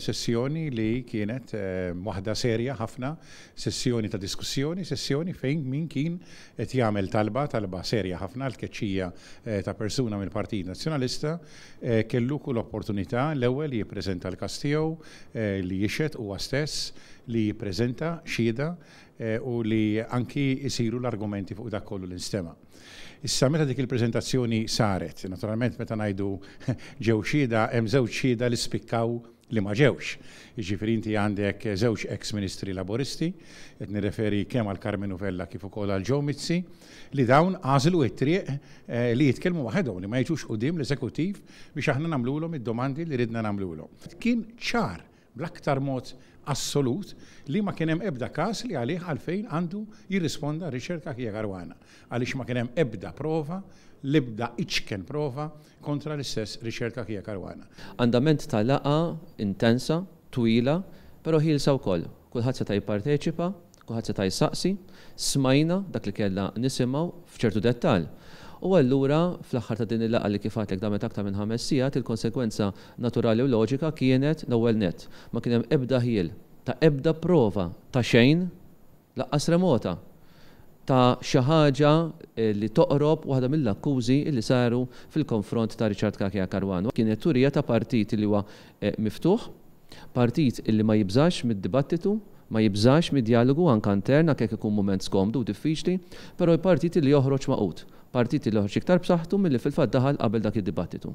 Sessjoni li kienet waħda serja ħafna, sessjoni ta' diskussjoni, sessjoni fejn min kien qed jagħmel talba, talba serja ħafna l-tkeċċija ta' persuna mill-Partit Nazzjonalista, kellu kull opportunità l-ewwel li jippreżenta l-każ tiegħu, li jixhed huwa stess, li jippreżenta xhieda u li anki jsiru l-argumenti fuq dak kollu li nstema'. Issa meta dik il-preżentazzjoni saret, naturalment meta ngħidu ġew xhieda, hemm żewġ xhieda li spikkaw li ma ġewx. Jiġifieri inti għandek żewġ eks ministri Laburisti, qed nirreferi kemm għal Karmenu Vella kif ukoll għal Joe Mizzi, li dawn għażlu t-triq li jitkellmu waħedhom, li ma jiġux quddiem l-Eżekuttiv biex aħna nagħmlulhom id-domandi li ridna nagħmlulhom. Kien ċar bl-aktar mod assolut li ma kien hemm ebda każ li għalih għalfejn għandu jirrisponda Richard Cachia Caruana, għaliex ma kien hemm ebda prova, l-ebda iċken prova kontra l-istess Richard Cachia Caruana. Andament ta' laqgħa intensa, twila, però ħielsa wkoll. Kulħadd seta' jipparteċipa, kulħadd seta' jsaqsi, smajna dak li kellna nisimgħu f'ċertu dettall. U allura fl-aħħar ta' din il-laqgħa li kif għedtlek damet aktar minn 5 sigħat, il-konsegwenza naturali u loġika kienet l-ewwel nett, ma kien hemm ebda ħjiel ta' ebda prova ta' xejn, lanqas remota, ta' xi ħaġa li toqrob waħda mill-akkużi li saru fil-konfront ta' Richard Cachia Caruana. Kienet turija ta' partit li huwa miftuħ, partit li ma jibżax mid-dibattitu, ma jibżax mid-dialogu anka intern, anke jekk ikun mument skomdu u diffiċli, però partit li joħroġ magħqud, partit li joħroġ iktar b'saħħtu milli fil-fatt daħal qabel dak id-dibattitu.